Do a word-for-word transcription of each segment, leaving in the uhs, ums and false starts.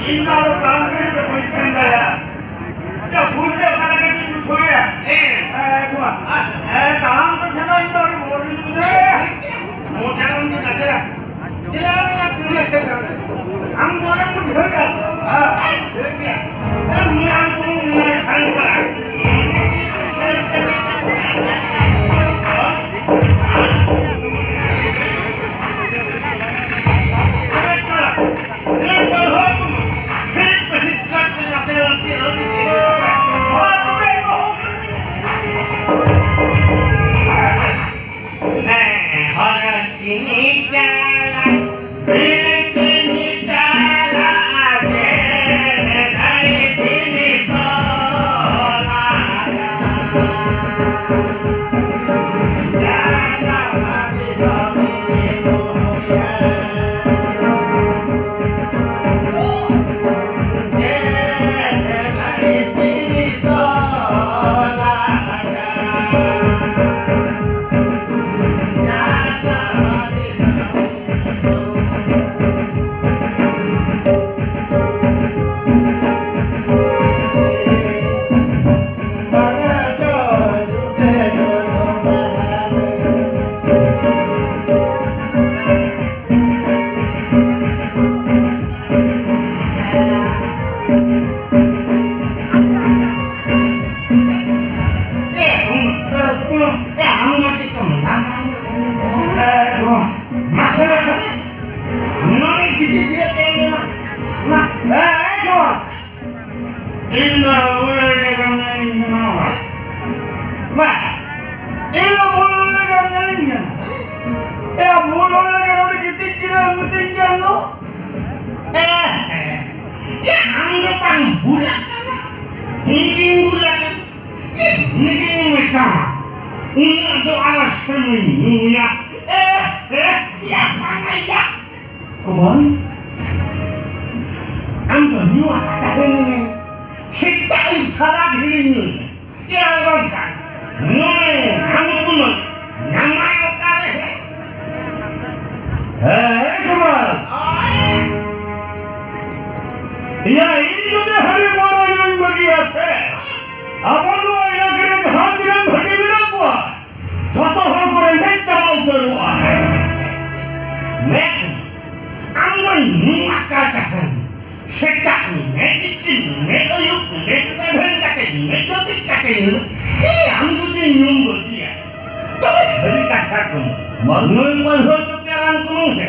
ᱤᱧ ᱫᱚ ᱟᱫᱚ ᱛᱟᱲᱟᱢ ᱛᱮ ᱵᱟᱹᱧ ᱥᱮᱱ ᱫᱟᱲᱮᱭᱟᱜᱼᱟ᱾ ᱭᱟ, ᱵᱷᱩᱞ ᱛᱮ ᱚᱠᱟ ᱞᱮᱠᱟ ᱪᱚᱧ ᱵᱩᱡᱷᱟᱹᱣᱮᱫᱼᱟ᱾ ᱦᱮᱸ᱾ ᱦᱮᱸ, ᱮᱠᱫᱚᱢ᱾ ᱦᱮᱸ, ᱛᱟᱲᱟᱢ ᱛᱮ ᱥᱮᱱᱚᱜ ᱤᱧ ᱫᱚ ᱟᱹᱰᱤ ᱵᱚᱛᱚᱨ ᱜᱤᱧ ᱵᱩᱡᱷᱟᱹᱣᱮᱫᱼᱟ᱾ ᱢᱚᱡᱟ ᱞᱟᱝ ᱪᱮᱫ ᱟᱫᱮᱨᱟ? ᱪᱮᱫᱟᱜ ᱞᱟᱝ ᱠᱩᱞᱤ ᱥᱮ ᱟᱢ ᱱᱚᱰᱮᱢ ᱵᱩᱡᱷᱟᱹᱣᱮᱫᱼᱟ? ᱦᱮᱸ᱾ ᱴᱷᱤᱠ ᱜᱮᱭᱟ᱾ ᱮ, ᱱᱩᱭ ᱟᱢ ᱠᱚ ᱢᱮᱱᱟ ᱠᱷᱟᱱ ᱯᱟᱲᱟ᱾ ᱤᱧ ᱫᱚ ᱵᱩᱨᱩ ᱨᱮᱜᱮ ᱢᱮᱱᱟᱧ ᱠᱟᱱᱟ᱾ ᱵᱟ, ᱤᱧ ᱫᱚ ᱵᱩᱨᱩ ᱨᱮᱜᱮ ᱢᱮᱱᱟᱧ ᱠᱟᱱᱟ᱾ ᱮ, ᱵᱩᱨᱩ ᱨᱮᱜᱮ ᱱᱚᱰᱮ ᱜᱤᱛᱤᱡ ᱡᱤᱨᱟᱹᱜ ᱮᱢ ᱢᱤᱛᱟᱹᱧ ᱠᱟᱱ ᱫᱚ᱾ ᱮ, ᱮ, ᱟᱢ ᱫᱚ ᱵᱟᱢ ᱵᱩᱞ ᱟᱠᱟᱱᱟ? ᱤᱧ ᱜᱤᱧ ᱵᱩᱞ ᱟᱠᱟᱱᱟ᱾ ᱮ, ᱩᱱᱤ ᱜᱤᱧ ᱢᱮᱛᱟᱢᱟ, ᱩᱱᱟᱹᱜ ᱫᱚ ᱟᱞᱚ ᱥᱮᱢ ᱧᱩᱭᱟ᱾ ᱮ, ᱮ, ᱭᱟ, ᱵᱟᱝᱟ, ᱭᱟ᱾ ᱠᱚᱢᱚᱞ, ᱟᱢ ᱫᱚ ᱧᱩ ᱟᱠᱟᱫ ᱛᱟᱦᱮᱱ ᱢᱮ᱾ ᱥᱮᱛᱟᱜ ᱟᱹᱭᱩᱵ ᱥᱟᱨᱟ ᱜᱷᱟᱹᱲᱤᱡ ᱧᱩᱭ ᱢᱮ᱾ ᱮ ᱟᱨ ᱵᱟᱝᱠᱷᱟᱱ ᱱᱩᱭ ᱟᱢ ᱠᱩᱞᱟᱹ ᱧᱟᱢᱟᱭ ᱚᱠᱟᱨᱮ? ᱦᱮᱸ, ᱠᱚᱢᱚᱞ᱾ ᱮᱭᱟ, ᱤᱧ ᱡᱩᱫᱤ ᱦᱟᱺᱰᱤ ᱯᱟᱹᱣᱨᱟᱹ ᱧᱩᱧ ᱵᱟᱹᱜᱤᱭᱟ ᱥᱮ, ᱟᱵᱚ ᱱᱚᱣᱟ ᱮᱞᱟᱠᱟ ᱨᱮ ᱡᱟᱦᱟᱸ ᱛᱤᱱᱟᱹᱜ ᱵᱷᱟᱹᱴᱤ ᱢᱮᱱᱟᱜ ᱠᱚᱣᱟ, ᱡᱚᱛᱚ ᱦᱚᱲ ᱠᱚ ᱨᱮᱸᱜᱮᱡ ᱪᱟᱵᱟ ᱩᱛᱟᱹᱨᱚᱜᱼᱟ᱾ ᱢᱮᱱ, ᱟᱢ ᱫᱚ ᱧᱩ ᱟᱠᱟ ᱛᱟᱦᱮᱱ, ᱥᱮᱛᱟᱜ ᱢᱮ, ᱛᱤᱠᱤᱱ ᱢᱮ, ᱟᱹᱭᱩᱵ ᱢᱮ, ᱮᱵᱷᱮᱱ ᱠᱟᱛᱮ ᱢᱮ, ᱡᱟᱹᱯᱤᱫ ᱠᱟᱛᱮ ᱢᱮ, ᱮᱭ, ᱟᱢ ᱡᱩᱫᱤ ᱧᱩᱢ ᱵᱟᱹᱜᱤᱭᱟ, ᱛᱚᱵᱮ ᱥᱟᱹᱨᱤ ᱠᱟᱛᱷᱟ ᱠᱚ ᱢᱮ᱾ ᱢᱟ ᱱᱩᱭ ᱯᱟᱹᱨᱦᱟᱹ ᱪᱚᱯᱮ ᱨᱟᱱ ᱠᱚ ᱢᱮ ᱥᱮ᱾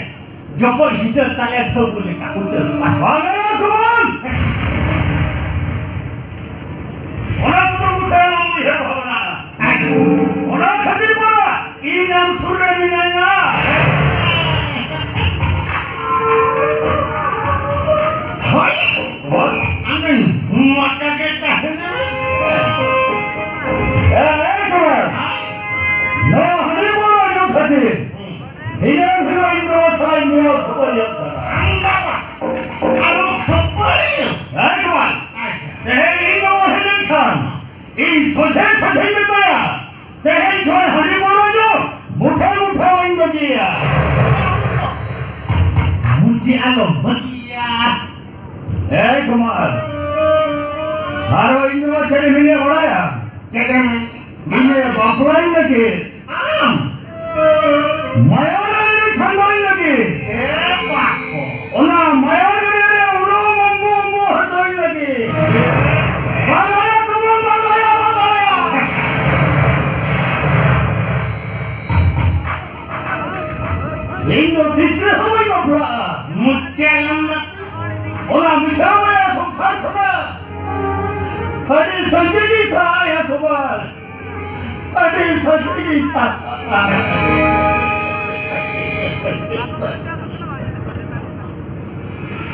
ᱡᱚᱯᱚᱡ ᱥᱤᱴᱟᱹ ᱛᱟᱞᱮ ᱴᱷᱟᱹᱣᱠᱟᱹ ᱞᱮᱠᱟ ᱩᱛᱟᱹᱨ᱾ ᱵᱟᱝ ᱮ ᱠᱷᱚᱵᱚᱨ! ᱚᱱᱟ ᱠᱚᱫᱚ ᱢᱩᱴᱷᱟᱹᱱ ᱟᱞᱚᱢ ᱩᱭᱦᱟᱹᱨ ᱵᱷᱟᱵᱽᱱᱟᱜᱼᱟ᱾ ᱟᱪᱪᱷᱟ᱾ ᱚᱱᱟ ᱠᱷᱟᱹᱛᱤᱨ ᱯᱟᱨᱟ ᱤᱧ ᱟᱢ ᱥᱩᱨ ᱨᱮ ᱢᱤᱱᱟᱹᱧᱟ᱾ ᱦᱳᱭ, ᱦᱳᱭ, ᱟᱢ ᱫᱚ ᱱᱚᱣᱟ ᱠᱟᱜᱮ ᱛᱟᱦᱮᱱᱟ᱾ ᱮ, ᱮ, ᱠᱚᱲᱟ, ᱱᱚᱣᱟ ᱦᱟᱺᱰᱤ ᱯᱟᱹᱣᱨᱟᱹ ᱧᱩ ᱠᱷᱟᱹᱛᱤᱨ ᱫᱷᱤᱱᱟᱹᱝ ᱦᱤᱞᱳᱜ ᱤᱧ ᱵᱟᱵᱟ ᱥᱟᱞᱟᱜ ᱤᱧ ᱱᱚᱣᱟ ᱠᱷᱟᱹᱯᱟᱹᱨᱤᱭᱟᱹᱜ ᱠᱟᱱᱟ᱾ ᱟᱢ ᱵᱟᱵᱟ, ᱟᱞᱚ ᱠᱷᱟᱹᱯᱟᱹᱨᱤᱭᱟᱹ᱾ ᱦᱮᱸ, ᱠᱚᱲᱟ᱾ ᱟᱪᱪᱷᱟ᱾ ᱛᱮᱦᱮᱧ ᱤᱧ ᱵᱟᱵᱟ ᱦᱮᱡ ᱞᱮᱱᱠᱷᱟᱱ ᱤᱧ ᱥᱚᱡᱷᱮ ᱥᱚᱡᱷᱮᱧ ᱢᱮᱛᱟᱭᱟ, ᱛᱮᱦᱮᱧ ᱠᱷᱚᱱ ᱦᱟᱺᱰᱤ ᱯᱟᱹᱣᱨᱟᱹ ᱧᱩ ᱢᱩᱴᱷᱟᱹ ᱢᱩᱴᱷᱟᱹ ᱵᱟᱹᱧ ᱵᱟᱹᱜᱤᱭᱟ᱾ ᱢᱩᱴᱷᱟᱹ ᱟᱞᱚᱢ ᱵᱟᱹᱜᱤᱭᱟ᱾ ᱮᱭ ᱠᱩᱢᱟᱨ, ᱟᱨᱚ ᱤᱧ ᱵᱟᱵᱟ ᱪᱮᱫ ᱮ ᱢᱮᱱᱮᱫ ᱵᱟᱲᱟᱭᱟ? ᱪᱮᱫ ᱮ ᱢᱮᱱ? ᱤᱧᱮ ᱵᱟᱯᱞᱟᱧ ᱞᱟᱹᱜᱤᱫ᱾ ᱟᱢ? ᱢᱟᱭᱟ ᱨᱮ ᱪᱷᱟᱸᱫᱟᱧ ᱞᱟᱹᱜᱤᱫ᱾ ᱮ ᱵᱟᱠᱚ᱾ ᱚᱱᱟ ᱢᱟᱭᱟ ᱨᱮ ᱩᱰᱩᱝ ᱚᱢᱵᱚ ᱚᱢᱵᱚ ᱦᱚᱪᱚᱧ ᱞᱟᱹᱜᱤᱫ᱾ ᱵᱟᱝ ᱫᱟᱲᱮᱭᱟᱜ ᱛᱟᱵᱚᱱ, ᱵᱟᱝ ᱫᱟᱲᱮᱭᱟᱜ, ᱵᱟᱝ ᱫᱟᱲᱮᱭᱟᱜ᱾ ᱤᱧ ᱫᱚ ᱛᱤᱥ ᱨᱮᱦᱚᱸ ᱵᱟᱹᱧ ᱵᱟᱯᱞᱟᱜᱼᱟ᱾ ᱢᱩᱪᱟᱹᱫ ᱞᱟᱝ ᱚᱱᱟ ᱢᱩᱪᱷᱟᱹᱣ ᱢᱟᱭᱟ ᱥᱚᱝᱥᱟᱨ ᱠᱷᱚᱱᱟᱜ ᱟᱹᱰᱤ ᱥᱟᱺᱜᱤᱧ ᱤᱧ ᱥᱟᱦᱟᱭᱟ ᱠᱷᱚᱵᱚᱨ, ᱟᱹᱰᱤ ᱥᱟᱺᱜᱤᱧ ᱤᱧ ᱥᱟᱦᱟᱭᱟ᱾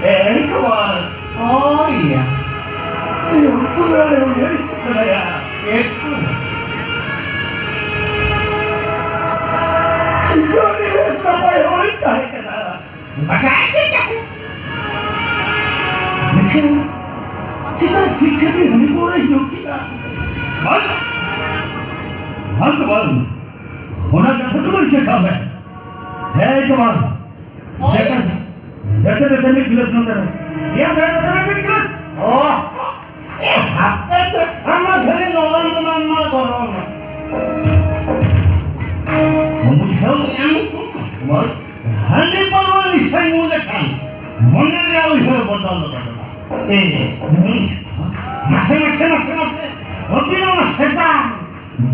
ᱮᱭ ᱠᱷᱚᱵᱚᱨ, ᱦᱳᱭ ᱭᱟ, ᱤᱧ ᱚᱠᱛᱚ ᱵᱮᱲᱟ ᱨᱮ ᱩᱭᱦᱟᱹᱨ ᱦᱤᱡᱩᱜ ᱠᱟᱱᱟ ᱭᱟ᱾ ᱮᱠᱫᱚᱢ᱾ ᱤᱧ ᱫᱚ ᱟᱹᱰᱤ ᱵᱮᱥ ᱱᱟᱯᱟᱭ ᱦᱚᱲᱤᱧ ᱛᱟᱦᱮᱸ ᱠᱟᱱᱟ᱾ ᱵᱟᱰᱟᱭ ᱜᱮ ᱛᱟᱦᱮᱸ᱾ ᱢᱮᱱᱠᱷᱟᱱ ᱪᱮᱫᱟᱜ ᱪᱮᱫ ᱠᱷᱟᱹᱛᱤᱨ ᱦᱟᱺᱰᱤ ᱯᱟᱹᱣᱨᱟᱹᱭ ᱧᱩ ᱠᱮᱫᱟ? ᱵᱟᱝ, ᱵᱟᱝ ᱫᱚ ᱵᱟᱝ᱾ ᱚᱱᱟ ᱠᱟᱛᱷᱟ ᱫᱚ ᱵᱟᱹᱧ ᱪᱮᱠᱟ ᱢᱮ᱾ ᱦᱮᱸ, ᱡᱚᱦᱟᱨ᱾ ᱫᱮᱥᱮ, ᱫᱮᱥᱮ, ᱫᱮᱥᱮ, ᱢᱤᱫ ᱜᱤᱞᱟᱹᱥ ᱱᱚᱛᱮ ᱨᱮ᱾ ᱤᱭᱟᱹ ᱫᱷᱟᱨᱮ ᱫᱷᱟᱨᱮ ᱵᱤᱠᱨᱤᱥ᱾ ᱚ᱾ ᱮ, ᱦᱟᱯᱮ ᱥᱮ, ᱟᱢ ᱢᱟ ᱠᱷᱟᱹᱞᱤ ᱱᱚᱣᱟ ᱢᱟ, ᱱᱚᱣᱟ ᱢᱟ ᱜᱚᱨᱚᱢ᱾ ᱵᱩᱡᱷᱟᱹᱣ ᱠᱮᱜᱼᱟᱢ? ᱦᱟᱺᱰᱤ ᱯᱟᱹᱨᱣᱟᱹ ᱱᱤᱥᱟᱹᱧ ᱧᱩ ᱞᱮᱠᱷᱟᱱ ᱢᱚᱱᱮ ᱨᱮᱭᱟᱜ ᱩᱭᱦᱟᱹᱨ ᱵᱚᱫᱚᱞ ᱜᱚᱫᱚᱜᱼᱟ᱾ ᱮ, ᱢᱟᱥᱮ, ᱢᱟᱥᱮ, ᱢᱟᱥᱮ, ᱢᱟᱥᱮ, ᱚᱛᱤ ᱱᱚᱣᱟ ᱥᱮᱛᱟ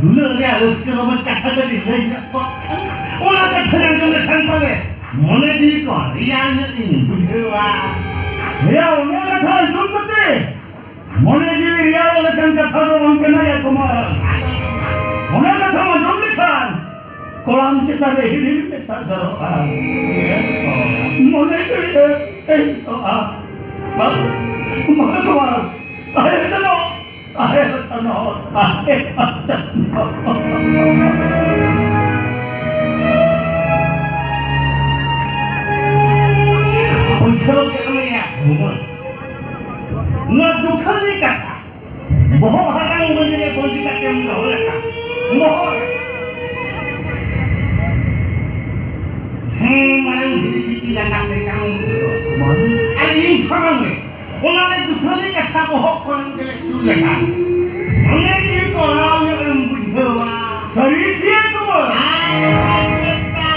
ᱫᱩᱞᱟᱹᱲ ᱨᱮᱭᱟᱜ ᱨᱟᱹᱥᱠᱟᱹ ᱨᱚᱢᱚᱡᱽ ᱠᱟᱛᱷᱟ ᱠᱟᱹᱴᱤᱡ ᱞᱟᱹᱭ ᱧᱚᱜ ᱠᱚᱜ ᱠᱷᱟᱱ, ᱚᱱᱟ ᱠᱟᱛᱷᱟ ᱟᱸᱡᱚᱢ ᱞᱮᱠᱷᱟᱱ ᱯᱟᱞᱮ ᱢᱚᱱᱮ ᱡᱤᱣᱤ ᱠᱚ ᱨᱮᱭᱟᱲ ᱧᱚᱜ ᱤᱧ ᱵᱩᱡᱷᱟᱹᱣᱟ᱾ ᱦᱮᱭᱟ, ᱚᱱᱟ ᱠᱟᱛᱷᱟ ᱟᱸᱡᱚᱢ ᱠᱟᱛᱮ ᱢᱚᱱᱮ ᱡᱤᱣᱤ ᱨᱮᱭᱟᱲ ᱞᱮᱠᱟᱱ ᱠᱟᱛᱷᱟ ᱫᱚ ᱵᱟᱝ ᱠᱟᱱᱟ ᱭᱟ ᱠᱩᱢᱟᱨ᱾ ᱚᱱᱟ ᱠᱟᱛᱷᱟᱢ ᱟᱸᱡᱚᱢ ᱞᱮᱠᱷᱟᱱ ᱠᱚᱲᱟᱢ ᱪᱮᱛᱟᱱ ᱨᱮ ᱦᱤᱰᱤᱨ ᱢᱮᱛᱟᱜ ᱡᱚᱨᱚᱜᱼᱟ᱾ ᱢᱚᱱᱮ ᱡᱤᱣᱤ ᱨᱮ ᱥᱮᱱ ᱥᱚᱜᱼᱟ᱾ ᱢᱚᱱᱮ ᱠᱩᱢᱟᱨ, ᱛᱟᱦᱮᱸ ᱦᱚᱪᱚᱱᱚᱜ, ᱛᱟᱦᱮᱸ ᱦᱚᱪᱚᱱᱚᱜ, ᱛᱟᱦᱮᱸ ᱦᱚᱪᱚᱱᱚᱜ᱾ ᱵᱩᱡᱷᱟᱹᱣ ᱠᱮᱫ ᱢᱮᱭᱟ ᱠᱩᱢᱟᱨ᱾ ᱱᱚᱣᱟ ᱫᱩᱠᱷᱟᱹᱞᱤ ᱠᱟᱛᱷᱟ ᱵᱚᱦᱚᱜ ᱦᱟᱛᱟᱝ ᱵᱟᱹᱫᱤ ᱨᱮ ᱵᱟᱹᱫᱤ ᱠᱟᱛᱮᱢ ᱫᱚᱦᱚ ᱞᱮᱠᱷᱟᱱ ᱵᱚᱦᱚᱜ ᱨᱮ᱾ ᱦᱮᱸ, ᱢᱟᱨᱟᱝ ᱫᱷᱤᱨᱤ ᱫᱤᱯᱤᱞ ᱟᱠᱟᱫ ᱞᱮᱠᱟᱢ ᱵᱩᱡᱷᱟᱹᱣᱟ᱾ ᱟᱨ ᱤᱧ ᱥᱟᱢᱟᱝ ᱨᱮ ᱚᱱᱟ ᱨᱮ ᱫᱩᱠᱷᱟᱹᱞᱤ ᱠᱟᱛᱷᱟ ᱵᱚᱦᱚᱜ ᱠᱚᱨᱮᱢ ᱜᱮᱞᱮᱡ ᱛᱩᱫ ᱞᱮᱠᱷᱟᱱ ᱢᱚᱱᱮ ᱡᱤᱣᱤ ᱠᱚ ᱨᱟᱣ ᱧᱚᱜ ᱮᱢ ᱵᱩᱡᱷᱟᱹᱣᱟ᱾ ᱥᱟᱹᱨᱤ ᱥᱮ ᱠᱩᱢᱟᱨ? ᱟᱨ ᱪᱮᱫ ᱞᱮᱠᱟ?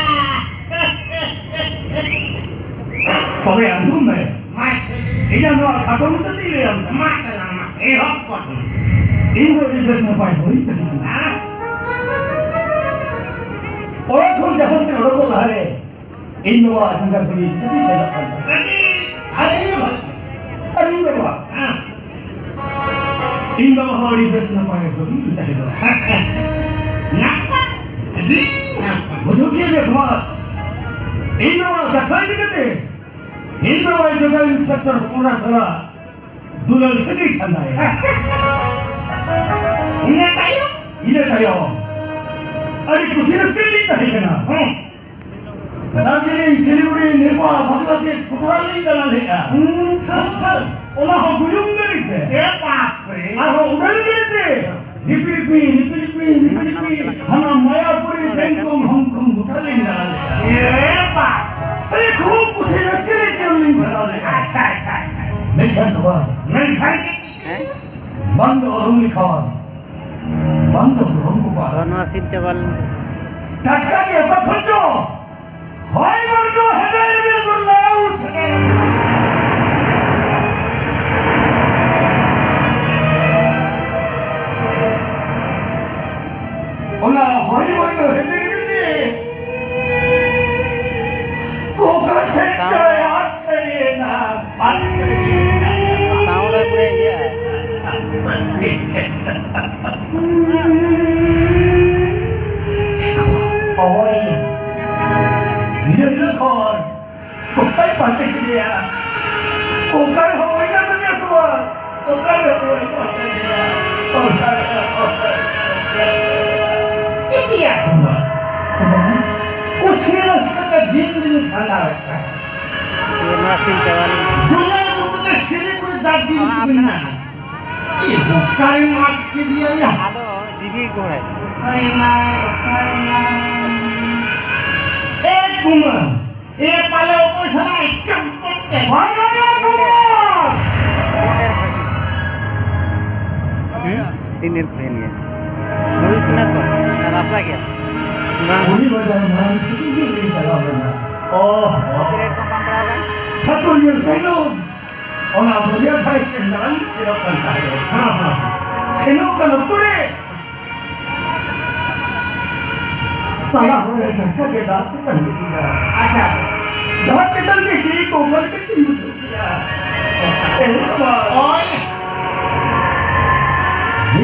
ᱛᱚᱵᱮ ᱟᱸᱡᱚᱢ ᱢᱮ᱾ ᱢᱟᱥᱮ᱾ ᱤᱧᱟᱹᱜ ᱱᱚᱣᱟ ᱠᱷᱟᱴᱚ ᱢᱚᱪᱟ ᱛᱮᱧ ᱞᱟᱹᱭᱟᱢ ᱠᱟᱱᱟ᱾ ᱢᱟ ᱛᱟᱞᱟᱝ ᱢᱟ, ᱮᱦᱚᱵ ᱜᱚᱫ ᱢᱮ᱾ ᱤᱧ ᱫᱚ ᱟᱹᱰᱤ ᱵᱮᱥ ᱱᱟᱯᱟᱭ ᱦᱚᱲᱤᱧ ᱛᱟᱦᱮᱸ ᱠᱟᱱᱟ᱾ ᱦᱮᱸ? ᱚᱲᱟᱜ ᱠᱷᱚᱱ ᱡᱟᱦᱟᱸ ᱥᱮᱫ ᱚᱰᱚᱠᱚᱜ ᱞᱟᱦᱟᱨᱮ ᱤᱧ ᱵᱟᱵᱟ ᱡᱟᱸᱜᱟ ᱫᱷᱩᱲᱤ ᱤᱫᱤ ᱠᱟᱛᱮᱧ ᱥᱮᱱᱚᱜ ᱠᱟᱱ ᱛᱟᱦᱮᱸ᱾ ᱟᱹᱰᱤ, ᱟᱹᱰᱤ ᱵᱷᱟᱹᱜᱤ᱾ ᱟᱨ ᱤᱧ ᱵᱟᱵᱟ? ᱦᱮᱸ᱾ ᱤᱧ ᱵᱟᱵᱟ ᱦᱚᱸ ᱟᱹᱰᱤ ᱵᱮᱥ ᱱᱟᱯᱟᱭ ᱦᱚᱲᱤᱧ ᱛᱟᱦᱮᱸ ᱠᱟᱱᱟ᱾ ᱱᱟᱯᱟᱭ, ᱟᱹᱰᱤ ᱱᱟᱯᱟᱭ᱾ ᱵᱩᱡᱷᱟᱹᱣ ᱠᱮᱫ ᱢᱮ ᱠᱩᱢᱟᱨ᱾ ᱤᱧ ᱵᱟᱵᱟ ᱠᱟᱛᱷᱟ ᱤᱫᱤ ᱠᱟᱛᱮ ᱤᱧ ᱵᱟᱵᱟ ᱡᱚᱜᱟ ᱤᱱᱥᱯᱮᱠᱴᱚᱨ ᱦᱚᱯᱚᱱ ᱮᱨᱟ ᱥᱟᱞᱟᱜ ᱫᱩᱞᱟᱹᱲ ᱥᱟᱹᱜᱟᱹᱭ ᱪᱷᱟᱸᱫᱟᱭᱮᱱᱟ᱾ ᱤᱱᱟᱹ ᱛᱟᱭᱚᱢ? ᱤᱱᱟᱹ ᱛᱟᱭᱚᱢ ᱟᱹᱰᱤ ᱠᱩᱥᱤ ᱨᱟᱹᱥᱠᱟᱹ ᱨᱮᱞᱤᱧ ᱛᱟᱦᱮᱸ ᱠᱟᱱᱟ᱾ ᱦᱮᱸ᱾ ᱫᱟᱨᱡᱤᱞᱤᱝ, ᱥᱤᱞᱤᱜᱩᱲᱤ, ᱱᱮᱯᱟᱞ, ᱵᱟᱝᱞᱟᱫᱮᱥ, ᱜᱚᱴᱟ ᱞᱤᱧ ᱫᱟᱬᱟ ᱞᱮᱫᱼᱟ᱾ ᱦᱩᱸ᱾ ᱚᱱᱟ ᱦᱚᱸ ᱵᱩᱞᱩᱝ ᱜᱟᱹᱰᱤ ᱛᱮ᱾ ᱮ ᱵᱟᱯ ᱨᱮ᱾ ᱟᱨᱦᱚᱸ ᱩᱰᱟᱹᱱ ᱜᱟᱹᱰᱤ ᱛᱮ᱾ ᱦᱤᱯᱤ ᱦᱤᱯᱤ, ᱦᱤᱯᱤ ᱦᱤᱯᱤ, ᱦᱤᱯᱤ ᱦᱤᱯᱤ, ᱦᱟᱱᱟ ᱢᱟᱭᱟᱯᱩᱨᱤ, ᱵᱮᱝᱠᱚᱠ, ᱦᱚᱝᱠᱚᱝ ᱜᱚᱴᱟ ᱞᱤᱧ ᱫᱟᱬᱟ ᱞᱮᱫᱼᱟ᱾ ᱮ ᱵᱟᱯ᱾ ᱟᱹᱰᱤ ᱠᱷᱩᱵ ᱠᱩᱥᱤ ᱨᱟᱹᱥᱠᱟᱹ ᱨᱮ ᱡᱤᱭᱚᱱ ᱞᱤᱧ ᱠᱷᱟᱸᱰᱟᱣ ᱞᱮᱫᱼᱟ᱾ ᱢᱮᱱᱠᱷᱟᱱ ᱫᱚ ᱵᱟᱝ᱾ ᱢᱮᱱᱠᱷᱟᱱ ᱦᱮᱸ? ᱵᱟᱝ ᱫᱚ ᱚᱨᱩᱱ ᱞᱮᱠᱷᱟᱱ, ᱵᱟᱝ ᱫᱚ ᱫᱷᱚᱨᱚᱢ ᱜᱳᱯᱟᱞ᱾ ᱟᱵᱟᱨ ᱱᱚᱣᱟ ᱥᱤᱱ ᱪᱟᱵᱟ ᱞᱮᱱ᱾ ᱴᱟᱴᱠᱟ ᱜᱮ ᱚᱠᱟ ᱠᱷᱚᱱ ᱪᱚ ᱦᱚᱭ ᱵᱚᱨᱰᱚ ᱦᱮᱸᱫᱮ ᱨᱤᱢᱤᱞ ᱜᱩᱨᱞᱟᱹᱣ ᱥᱮᱴᱮᱨ ᱮᱱᱟ᱾ ᱚᱱᱟ ᱦᱚᱭ ᱵᱚᱨᱰᱚ ᱦᱮᱸᱫᱮ ᱨᱤᱢᱤᱞ ᱜᱮ ᱚᱠᱟ ᱥᱮᱫ ᱪᱚᱭ ᱟᱫ ᱥᱟᱹᱨᱤᱭᱮᱱᱟ, ᱟᱫ ᱥᱟᱹᱨᱤᱭᱮᱱᱟ᱾ ᱥᱟᱣᱩᱱᱰ ᱨᱮ ᱯᱩᱨᱟᱹ ᱤᱭᱟᱹ᱾ ᱦᱳᱭ᱾ ᱦᱤᱨᱟᱹ ᱦᱤᱨᱟᱹ ᱠᱷᱚᱱ ᱚᱠᱚᱭ ᱯᱟᱱᱛᱮ ᱠᱮᱫᱮᱭᱟ? ᱚᱠᱟ ᱨᱮᱦᱚᱸ ᱵᱟᱹᱧ ᱧᱟᱢ ᱠᱮᱫᱮᱭᱟ ᱠᱷᱚᱵᱚᱨ᱾ ᱚᱠᱟ ᱨᱮᱦᱚᱸ ᱵᱟᱹᱧ ᱯᱟᱱᱛᱮ ᱠᱮᱫᱮᱭᱟ᱾ ᱚᱠᱟ ᱨᱮᱦᱚᱸ ᱵᱟᱹᱧ ᱯᱟᱱᱛᱮ ᱠᱮᱫᱮᱭᱟ᱾ ᱪᱮᱫ ᱭᱟ ᱠᱷᱚᱵᱚᱨ? ᱠᱷᱚᱵᱚᱨ? ᱠᱩᱥᱤ ᱨᱟᱹᱥᱠᱟᱹ ᱛᱮ ᱫᱤᱱ ᱵᱤᱱ ᱠᱷᱟᱸᱰᱟᱣᱮᱫ ᱛᱟᱦᱮᱸᱫ᱾ ᱱᱚᱣᱟ ᱥᱤᱱ ᱪᱟᱵᱟ ᱞᱮᱱ᱾ ᱫᱩᱞᱟᱹᱲ ᱫᱩᱞᱟᱹᱲ ᱛᱮ ᱥᱤᱨᱤ ᱠᱩᱲᱤ ᱫᱟᱜ ᱫᱤᱱ ᱟᱢ ᱵᱤᱱ ᱢᱮᱱᱟᱜ᱾ ᱢᱮᱱᱟ᱾ ᱮ, ᱚᱠᱟᱨᱮᱢ ᱟᱫ ᱠᱮᱫᱮᱭᱟ ᱭᱟ? ᱟᱫᱚ ᱡᱤᱣᱤ ᱠᱚ ᱦᱮᱡ᱾ ᱚᱠᱟᱭᱮᱱᱟᱭ, ᱚᱠᱟᱭᱮᱱᱟᱭ? ᱮ ᱠᱩᱢᱟᱹᱝ, ᱮ ᱯᱟᱞᱮ ᱚᱠᱚᱭ ᱥᱟᱞᱟᱜ ᱮ ᱠᱟᱢᱯᱚᱴ ᱮ᱾ ᱵᱟᱝ ᱟᱸᱡᱚᱢᱚᱜ ᱠᱟᱱᱟ᱾ ᱦᱩᱸ? ᱛᱤᱱ ᱫᱤᱱ ᱦᱩᱭᱮᱱ ᱜᱮᱭᱟ? ᱦᱩᱭ ᱠᱟᱱᱟ ᱛᱚ, ᱟᱨ ᱵᱟᱯᱞᱟ ᱜᱮᱭᱟ? ᱵᱟᱝ᱾ ᱩᱱᱤ ᱵᱟᱡᱟᱨ ᱢᱟᱨᱟᱝ ᱪᱷᱩᱴᱤ ᱜᱮ ᱞᱟᱹᱭ ᱪᱟᱞᱟᱣ ᱞᱮᱱᱟ᱾ ᱚ, ᱦᱚᱸ᱾ ᱠᱚᱢᱯᱞᱤᱴ ᱠᱚ ᱵᱟᱝ ᱯᱟᱲᱟᱣ ᱟᱠᱟᱱ? ᱴᱷᱟᱹᱠᱩᱨ ᱧᱮᱞ ᱛᱟᱭᱱᱚᱢ ᱚᱱᱟ ᱫᱚᱨᱭᱟ ᱫᱷᱟᱨᱮ ᱥᱮᱱ ᱫᱟᱬᱟᱱ ᱥᱮᱱᱚᱜ ᱠᱟᱱ ᱛᱟᱦᱮᱸᱫ᱾ ᱦᱮᱸ, ᱦᱮᱸ᱾ ᱥᱮᱱᱚᱜ ᱠᱟᱱ ᱚᱠᱛᱚ ᱨᱮ ᱛᱟᱞᱟ ᱦᱚᱨ ᱨᱮ ᱴᱟᱴᱠᱟ ᱜᱮ ᱫᱟᱜ ᱛᱮᱛᱟᱝ ᱠᱮᱫ ᱞᱤᱧᱟ᱾ ᱟᱪᱪᱷᱟ᱾ ᱫᱟᱜ ᱛᱮᱛᱟᱝ ᱛᱮ ᱡᱤᱣᱤ ᱠᱚ ᱚᱠᱟ ᱞᱮᱠᱟ ᱪᱚᱧ ᱵᱩᱡᱷᱟᱹᱣ ᱠᱮᱫᱟ᱾ ᱮ ᱵᱟᱵᱟ᱾ ᱳᱭ᱾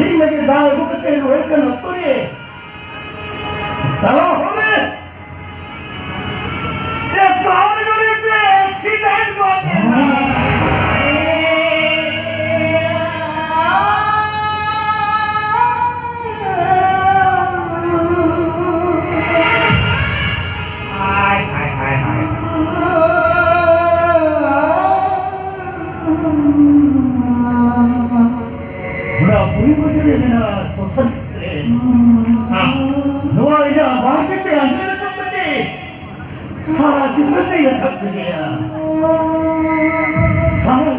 ᱤᱧ ᱞᱟᱹᱜᱤᱫ ᱫᱟᱜ ᱟᱹᱜᱩ ᱠᱟᱛᱮ ᱨᱩᱣᱟᱹᱲ ᱠᱟᱱ ᱚᱠᱛᱚ ᱨᱮ ᱛᱟᱞᱟ ᱦᱚᱨ ᱨᱮ ᱮᱠᱟᱞ ᱜᱟᱹᱰᱤ ᱛᱮ ᱮᱠᱥᱤᱰᱮᱱᱴ ᱜᱚᱫ ᱮᱱᱟ᱾ ᱦᱟᱭ, ᱦᱟᱭ, ᱦᱟᱭ, ᱦᱟᱭ᱾ ᱚᱱᱟ ᱯᱚᱨᱤᱵᱮᱥ ᱨᱮ ᱢᱮᱱᱟᱜᱼᱟ ᱥᱳᱥᱟᱞ ᱢᱤᱰᱤᱭᱟ ᱨᱮ᱾ ᱦᱮᱸ᱾ ᱱᱚᱣᱟ ᱤᱧᱟᱹᱜ ᱵᱟᱨ ᱠᱟᱛᱮ ᱟᱸᱡᱚᱢ ᱨᱟᱠᱟᱵ ᱠᱟᱛᱮ ᱥᱟᱨᱟ ᱪᱤᱛᱟᱹᱨ ᱞᱤᱧ ᱨᱟᱠᱟᱵ ᱠᱮᱫᱮᱭᱟ᱾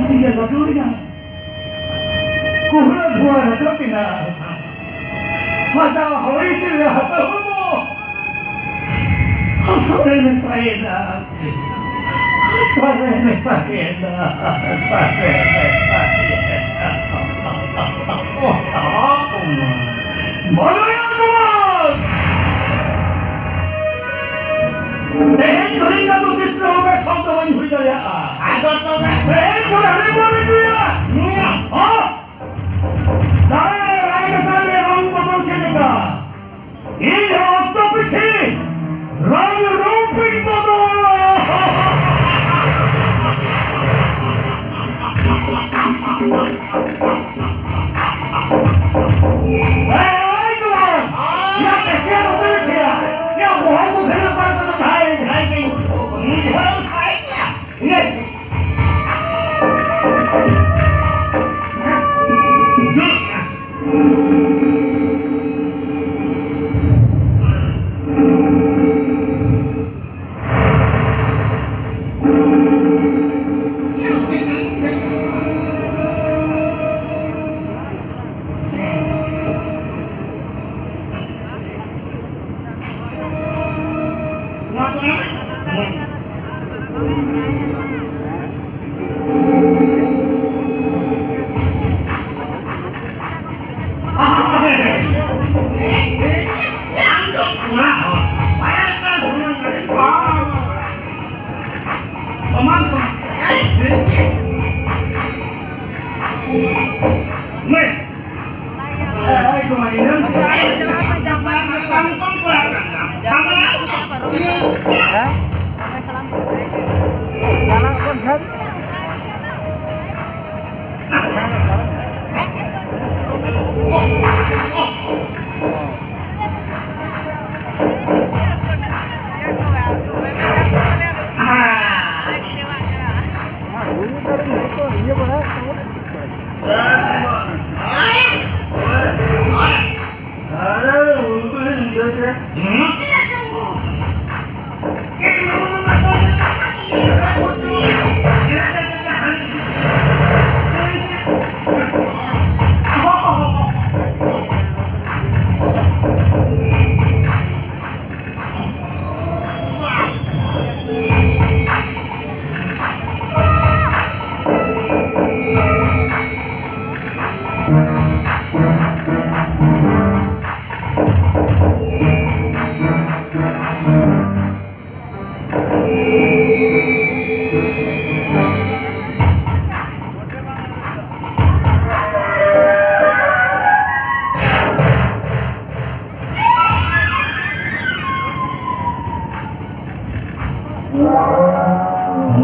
ᱥᱤᱸᱜᱮ ᱞᱟᱹᱴᱩᱭᱮᱱᱟ, ᱠᱩᱦᱲᱟᱹ ᱫᱷᱩᱣᱟᱹ ᱨᱟᱠᱟᱵ ᱮᱱᱟ᱾ ᱟᱡᱟᱜ ᱦᱚᱭ ᱡᱤᱣᱤ ᱦᱟᱥᱟ ᱦᱚᱲᱢᱚ ᱦᱟᱥᱟ ᱨᱮ ᱢᱮᱥᱟᱭᱮᱱᱟ᱾ ᱦᱟᱥᱟ ᱨᱮ ᱢᱮᱥᱟᱭᱮᱱᱟ᱾ ᱦᱟᱥᱟ ᱨᱮ ᱢᱮᱥᱟᱭᱮᱱᱟ᱾ ᱵᱚᱞᱚᱭᱟ ᱠᱚ! ᱛᱮᱦᱮᱧ ᱠᱷᱚᱱᱤᱧ ᱫᱚ ᱛᱤᱥ ᱨᱮᱦᱚᱸ ᱵᱮᱥ ᱦᱚᱲ ᱫᱚ ᱵᱟᱹᱧ ᱦᱩᱭ ᱫᱟᱲᱮᱭᱟᱜᱼᱟ᱾ ᱟᱫᱚ ᱛᱚᱵᱮ? ᱛᱮᱦᱮᱧ ᱠᱷᱚᱱ ᱦᱟᱺᱰᱤ ᱯᱟᱹᱣᱨᱟᱹᱧ ᱧᱩᱭᱟ᱾ ᱧᱩᱭᱟ? ᱦᱚᱸ! ᱫᱟᱨᱮ ᱨᱮ ᱨᱟᱭ ᱠᱟᱛᱮ ᱨᱚᱝ ᱵᱚᱫᱚᱞ ᱠᱮᱫ ᱞᱮᱠᱟ, ᱤᱧ ᱦᱚᱸ ᱚᱠᱛᱚ ᱯᱤᱪᱷᱤ ᱨᱚᱝ ᱨᱩᱯ ᱤᱧ ᱵᱚᱫᱚᱞᱟ᱾ ᱮᱭ, ᱮᱭ, ᱠᱚᱲᱟ! ᱭᱟ, ᱠᱮᱥᱤᱭᱟ ᱱᱚᱛᱮ ᱨᱮ ᱥᱮᱭᱟ᱾ ᱭᱟ, ᱵᱚᱦᱚᱜ ᱠᱚ ᱜᱷᱮᱨ ᱯᱟᱨ ᱠᱚ ᱡᱟᱦᱟᱸᱭ, ᱡᱟᱦᱟᱸᱭ ᱜᱮ ᱩᱱᱤ ᱦᱚᱲ ᱥᱟᱭ ᱜᱮᱭᱟ᱾ ᱤᱭᱟᱹ᱾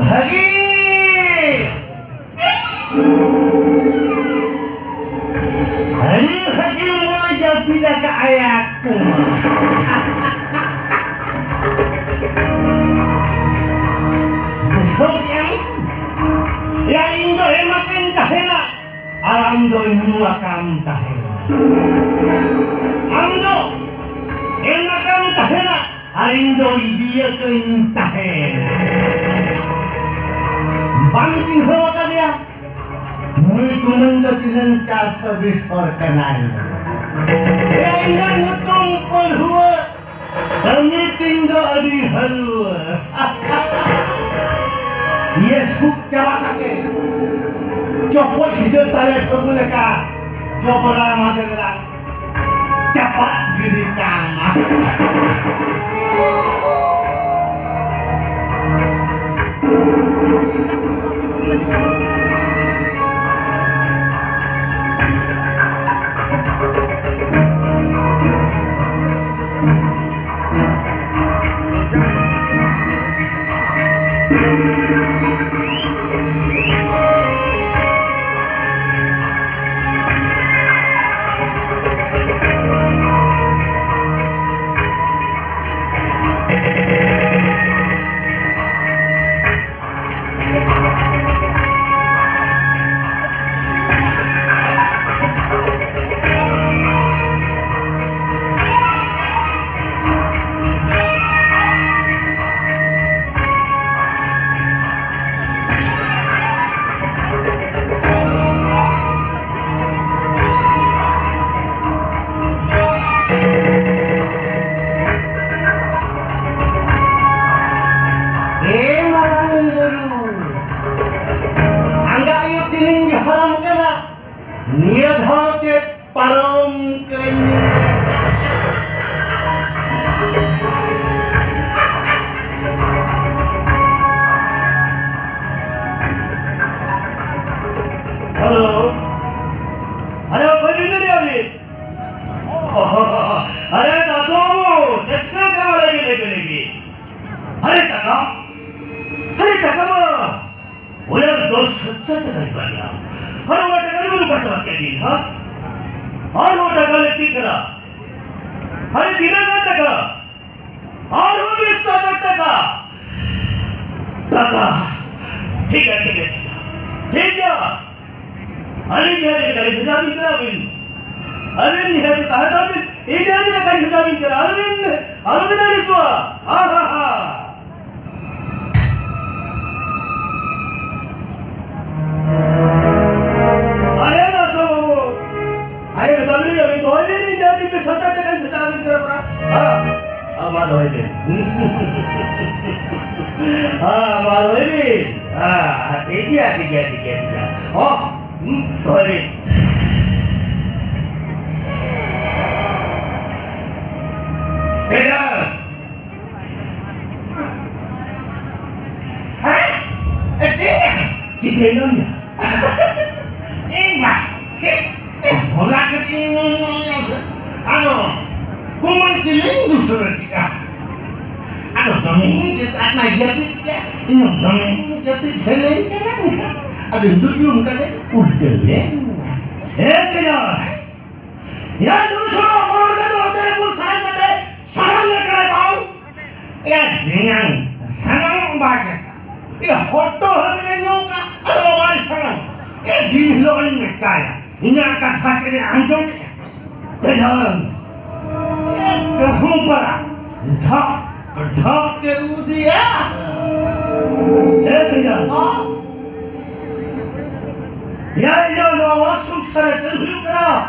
ᱵᱷᱟᱹᱜᱤ! ᱟᱹᱰᱤ ᱵᱷᱟᱹᱜᱤ ᱢᱚᱡᱽ ᱡᱟᱹᱯᱤᱫ ᱟᱠᱟᱫ ᱟᱭᱟ᱾ ᱵᱩᱡᱷᱟᱹᱣ ᱠᱮᱜᱼᱟᱢ? ᱭᱟ, ᱤᱧ ᱫᱚ ᱮᱢ ᱟᱠᱟᱧ ᱛᱟᱦᱮᱱᱟ᱾ ᱟᱨ ᱟᱢ ᱫᱚ ᱧᱩ ᱟᱠᱟᱢ ᱛᱟᱦᱮᱱ᱾ ᱟᱢ ᱫᱚ ᱮᱢ ᱟᱠᱟᱢ ᱛᱟᱦᱮᱱᱟ ᱟᱨ ᱤᱧ ᱫᱚ ᱤᱫᱤᱭᱟᱠᱟᱹᱧ ᱛᱟᱦᱮᱱ᱾ ᱵᱟᱢ ᱪᱤᱱᱦᱟᱹᱣ ᱟᱠᱟᱫᱮᱭᱟ? ᱱᱩᱭ ᱠᱩᱢᱟᱹᱝ ᱫᱚ ᱛᱤᱱᱟᱹᱝ ᱪᱟᱨᱥᱚ ᱵᱤᱥ ᱦᱚᱲ ᱠᱟᱱᱟᱭ᱾ ᱮ, ᱤᱧᱟᱹᱜ ᱧᱩᱛᱩᱢ ᱯᱟᱹᱨᱦᱩᱣᱟᱹ᱾ ᱠᱟᱹᱢᱤ ᱛᱤᱧ ᱫᱚ ᱟᱹᱰᱤ ᱦᱟᱹᱞᱣᱟᱹ᱾ ᱤᱭᱟᱹ ᱥᱩᱠ ᱪᱟᱵᱟ ᱠᱟᱛᱮ ᱪᱚᱯᱚᱡ ᱥᱤᱸᱜᱟᱹ ᱛᱟᱞᱮ ᱯᱷᱟᱹᱜᱩ ᱞᱮᱠᱟ ᱡᱚᱵᱽᱨᱟ ᱢᱟᱫᱮᱨ ᱨᱮ ᱪᱟᱯᱟᱫ ᱜᱤᱰᱤ ᱠᱟᱜ ᱢᱟ᱾ ᱱᱤᱭᱟᱹ ᱫᱷᱟᱣ ᱪᱮᱫ ᱯᱟᱨᱚᱢ ᱠᱟᱹᱧ? ᱦᱮᱞᱳ, ᱟᱨᱮ ᱚᱠᱚᱭ ᱵᱤᱱ ᱢᱮᱱᱮᱫᱼᱟ ᱵᱤᱱ? ᱟᱨᱮ ᱫᱟᱥᱚ ᱵᱟᱹᱵᱩ, ᱪᱮᱫ ᱪᱤᱠᱟᱹ ᱠᱟᱱᱟ ᱞᱟᱹᱭ ᱵᱤᱱ, ᱞᱟᱹᱭ ᱵᱤᱱ, ᱞᱟᱹᱭ ᱵᱤᱱ? ᱟᱨᱮ ᱴᱟᱠᱟ, ᱟᱨᱮ ᱴᱟᱠᱟ ᱢᱟ ᱚᱱᱟ ᱫᱚᱥ ᱦᱟᱡᱟᱨ ᱴᱟᱠᱟᱧ ᱮᱢᱟᱫ ᱢᱮᱭᱟ᱾ ᱟᱨ ᱚᱱᱟ ᱴᱟᱠᱟ ᱫᱚᱵᱤᱱ ᱚᱠᱟ ᱪᱟᱵᱟ ᱠᱮᱫ ᱵᱤᱱ, ᱦᱟ? ᱟᱨᱦᱚᱸ ᱴᱟᱠᱟ ᱞᱟᱹᱠᱛᱤᱜ ᱠᱟᱱᱟ᱾ ᱟᱨᱮ ᱛᱤᱱᱟᱹᱜ ᱜᱟᱱ ᱴᱟᱠᱟ? ᱟᱨᱦᱚᱸ ᱵᱤᱥ ᱦᱟᱡᱟᱨ ᱴᱟᱠᱟ᱾ ᱴᱟᱠᱟ᱾ ᱴᱷᱤᱠ ᱜᱮᱭᱟ, ᱴᱷᱤᱠ ᱜᱮᱭᱟ, ᱴᱷᱤᱠ ᱜᱮᱭᱟ᱾ ᱴᱷᱤᱠ ᱜᱮᱭᱟ᱾ ᱟᱹᱞᱤᱧ ᱱᱤᱦᱟᱹᱛ ᱜᱮ ᱴᱟᱠᱟᱞᱤᱧ ᱵᱷᱮᱡᱟ ᱟᱹᱵᱤᱱ ᱠᱟᱱᱟ ᱟᱹᱵᱤᱱ᱾ ᱟᱹᱵᱤᱱ ᱱᱤᱦᱟᱹᱛ ᱜᱮ ᱛᱟᱦᱮᱸ ᱦᱚᱪᱚᱣᱟᱜ ᱵᱤᱱ, ᱤᱧ ᱱᱤᱦᱟᱹᱛ ᱜᱮ ᱴᱟᱠᱟᱧ ᱵᱷᱮᱡᱟ ᱟᱹᱵᱤᱱ ᱠᱟᱱᱟ᱾ ᱟᱞᱚᱵᱤᱱ, ᱟᱞᱚᱵᱤᱱ ᱟᱹᱲᱤᱥᱚᱜᱼᱟ᱾ ᱦᱟ, ᱦᱟ, ᱦᱟ᱾ ᱟᱨᱮ ᱫᱟᱥᱚ ᱵᱟᱹᱵᱩ, ᱟᱨᱮ ᱢᱮᱛᱟ ᱵᱤᱱ, ᱟᱹᱵᱤᱱ ᱫᱚᱦᱚᱭ ᱵᱤᱱ, ᱤᱧ ᱡᱟᱦᱟᱸ ᱛᱤᱱ ᱵᱤᱥ ᱦᱟᱡᱟᱨ ᱴᱟᱠᱟᱧ ᱵᱷᱮᱡᱟ ᱟᱹᱵᱤᱱ ᱠᱟᱱᱟ ᱯᱮᱨᱟ᱾ ᱦᱟ? ᱦᱟ, ᱢᱟ ᱫᱚᱦᱚᱭ ᱵᱤᱱ᱾ ᱦᱟ, ᱢᱟ ᱫᱚᱦᱚᱭ ᱵᱤᱱ᱾ ᱦᱟ, ᱴᱷᱤᱠ ᱜᱮᱭᱟ, ᱴᱷᱤᱠ ᱜᱮᱭᱟ, ᱴᱷᱤᱠ ᱜᱮᱭᱟ, ᱴᱷᱤᱠ ᱜᱮᱭᱟ᱾ ᱦᱚᱸ, ᱦᱩᱸ, ᱫᱚᱦᱚᱭ ᱵᱤᱱ᱾ ᱴᱷᱤᱠ ᱜᱮᱭᱟ᱾ ᱦᱮᱸ? ᱮ, ᱪᱮᱫ? ᱪᱤᱠᱟᱹᱭᱮᱱᱟ ᱩᱱᱤᱭᱟᱜ? ᱤᱧ ᱵᱟ, ᱪᱮᱫ? ᱮ, ᱦᱚᱞᱟ ᱠᱟᱹᱴᱤᱡ ᱤᱧ, ᱟᱫᱚ, ᱠᱩᱢᱟᱹᱝ ᱛᱤᱞᱤᱧ ᱫᱩᱥᱨᱟᱹ ᱠᱮᱫᱟ᱾ ᱟᱫᱚ ᱫᱚᱢᱮ ᱤᱧ ᱡᱟᱹᱯᱤᱫ ᱠᱮᱫᱟ, ᱤᱧ ᱦᱚᱸ ᱫᱚᱢᱮ ᱤᱧ ᱡᱟᱹᱯᱤᱫ ᱡᱷᱟᱹᱞᱟᱹᱧ ᱠᱟᱱᱟ᱾ ᱟᱫᱚ ᱤᱧ ᱫᱚ ᱡᱩᱢ ᱠᱟᱛᱮ ᱩᱞᱴᱟᱹᱣ ᱮᱱᱟ᱾ ᱦᱮᱸ, ᱛᱮᱭᱟ᱾ ᱭᱟ, ᱱᱩᱭ ᱥᱚᱲᱚ ᱦᱚᱯᱚᱱ ᱜᱮ ᱫᱚ ᱚᱱᱛᱮ ᱨᱮ ᱵᱚᱱ ᱥᱟᱲᱟᱝ ᱠᱟᱛᱮ, ᱥᱟᱲᱟᱝ ᱞᱮ ᱠᱟᱱᱟ ᱵᱟᱝ? ᱮ, ᱫᱷᱤᱱᱟᱹᱝ ᱥᱟᱱᱟᱢ ᱵᱟᱭ ᱠᱟᱱᱟ᱾ ᱮ, ᱦᱚᱴᱚ ᱦᱟᱹᱵᱤᱡ ᱮ ᱧᱩ ᱠᱟᱜ, ᱟᱫᱚ ᱵᱟᱭ ᱥᱟᱱᱟᱢ᱾ ᱮ, ᱫᱤᱱ ᱦᱤᱞᱳᱜ ᱤᱧ ᱢᱮᱛᱟᱭᱟ, ᱤᱧᱟᱹᱜ ᱠᱟᱛᱷᱟ ᱪᱮᱫ ᱮ ᱟᱸᱡᱚᱢᱮᱜᱼᱟ? ᱛᱮᱭᱟᱝ᱾ ᱮ, ᱠᱟᱹᱦᱩ ᱯᱟᱲᱟ, ᱰᱷᱚᱠ, ᱰᱷᱚᱠ ᱮ ᱩᱫᱤᱭᱟ᱾ ᱮ, ᱛᱮᱭᱟᱝ᱾ ᱦᱚᱸ? ᱭᱟ, ᱤᱧᱟᱹᱜ ᱱᱚᱣᱟ ᱥᱚᱝᱥᱟᱨ ᱨᱮ ᱪᱮᱫ ᱦᱩᱭᱩᱜ ᱠᱟᱱᱟ?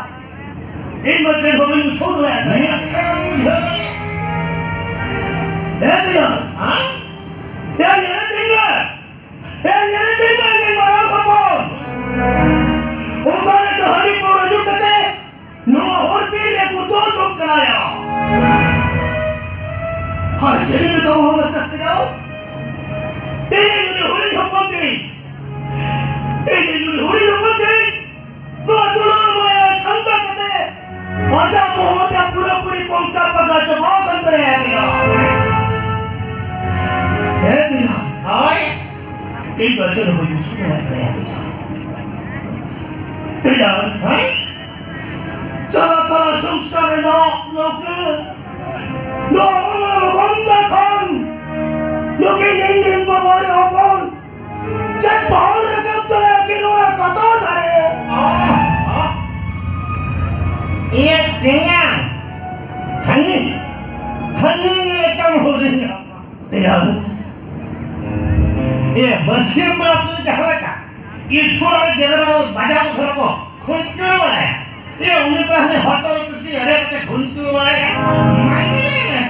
ᱤᱧ ᱢᱟ ᱪᱮᱫ ᱦᱚᱸ ᱵᱟᱹᱧ ᱵᱩᱡᱷᱟᱹᱣ ᱫᱟᱲᱮᱭᱟᱜ ᱠᱟᱱᱟ᱾ ᱪᱮᱫ ᱮᱢ ᱵᱩᱡᱷᱟᱹᱣ ᱫᱟᱲᱮᱭᱟᱜᱼᱟ? ᱮ ᱫᱤᱭᱟ᱾ ᱦᱮᱸ? ᱮ ᱧᱮᱞᱮ ᱛᱤᱧ ᱢᱮ᱾ ᱮ ᱧᱮᱞᱮ ᱛᱤᱧ ᱢᱮ, ᱤᱧ ᱢᱟᱨᱟᱝ ᱦᱚᱯᱚᱱ᱾ ᱚᱠᱟ ᱞᱮᱠᱟ ᱪᱮᱫ ᱮᱢ ᱢᱮᱛᱟᱢᱟ ᱦᱚᱲ ᱥᱟᱛᱮ ᱫᱚ? ᱤᱧ ᱩᱱᱤ ᱦᱩᱰᱤᱧ ᱦᱚᱯᱚᱱ ᱛᱤᱧ, ᱤᱧ ᱩᱱᱤ ᱦᱩᱰᱤᱧ ᱦᱚᱯᱚᱱ ᱛᱤᱧ, ᱱᱚᱣᱟ ᱫᱩᱞᱟᱹᱲ ᱢᱟᱭᱟ ᱪᱷᱟᱱᱫᱟ ᱠᱟᱛᱮ ᱟᱡᱟᱜ ᱢᱚᱦᱚᱛᱮ ᱯᱩᱨᱟᱹᱯᱩᱨᱤ ᱠᱚᱝᱠᱟ ᱯᱟᱜᱟ ᱪᱟᱵᱟ ᱟᱠᱟᱱ ᱛᱟᱭᱟ ᱛᱤᱧᱟ᱾ ᱦᱮᱸ ᱛᱤᱧᱟ᱾ ᱦᱳᱭ᱾ ᱤᱧ ᱫᱚ ᱪᱮᱫ ᱦᱚᱸ ᱵᱟᱹᱧ ᱵᱩᱡᱷᱟᱹᱣ ᱫᱟᱲᱮᱭᱟᱜ ᱠᱟᱱᱟ ᱛᱤᱧᱟ᱾ ᱛᱤᱧᱟ᱾ ᱦᱳᱭ᱾ ᱪᱟᱞᱟ ᱛᱟᱞᱟ ᱥᱚᱝᱥᱟᱨ ᱨᱮᱱᱟᱜ ᱞᱟᱹᱣᱠᱟᱹ ᱫᱚ ᱚᱱᱟ ᱞᱚᱜᱚᱱ ᱫᱟ ᱠᱷᱚᱱ ᱱᱩᱠᱤᱱ ᱤᱧ ᱨᱮᱱ ᱵᱟᱵᱟ ᱨᱮ ᱦᱚᱯᱚᱱ ᱪᱮᱫ ᱵᱟᱦᱚᱞ ᱨᱟᱠᱟᱵ ᱫᱟᱲᱮᱭᱟᱜ ᱠᱤᱱ ᱚᱱᱟ ᱠᱟᱛᱷᱟ ᱫᱷᱟᱨᱮ᱾ ᱤᱭᱟᱹ ᱛᱮᱧᱟᱝ, ᱦᱟᱹᱱᱤ, ᱦᱟᱹᱱᱤ ᱞᱮᱠᱟᱢ ᱦᱩᱰᱤᱧᱟ᱾ ᱛᱮᱧᱟᱝ᱾ ᱤᱭᱟᱹ ᱵᱟᱹᱥᱭᱟᱹᱢ ᱵᱮᱲᱟ ᱛᱩᱭᱩ ᱡᱟᱦᱟᱸ ᱞᱮᱠᱟ ᱤᱨ ᱴᱷᱩᱲᱟ ᱨᱮ ᱜᱮᱫᱨᱟ ᱵᱟᱡᱟᱣ ᱠᱚ ᱥᱚᱨᱚ ᱠᱚ ᱠᱷᱩᱧᱪᱩᱲ ᱵᱟᱲᱟᱭᱟ᱾ ᱤᱭᱟᱹ ᱩᱱᱤ ᱵᱮᱲᱟ ᱦᱟᱱᱮ ᱦᱚᱴᱚᱜ ᱨᱮ ᱠᱩᱥᱤ ᱮᱲᱮ ᱠᱟᱛᱮ ᱠᱷᱩᱧᱪᱩᱲ ᱵᱟᱲᱟᱭᱟ᱾ ᱢᱟᱭ ᱞᱟᱹᱭ ᱢᱮ᱾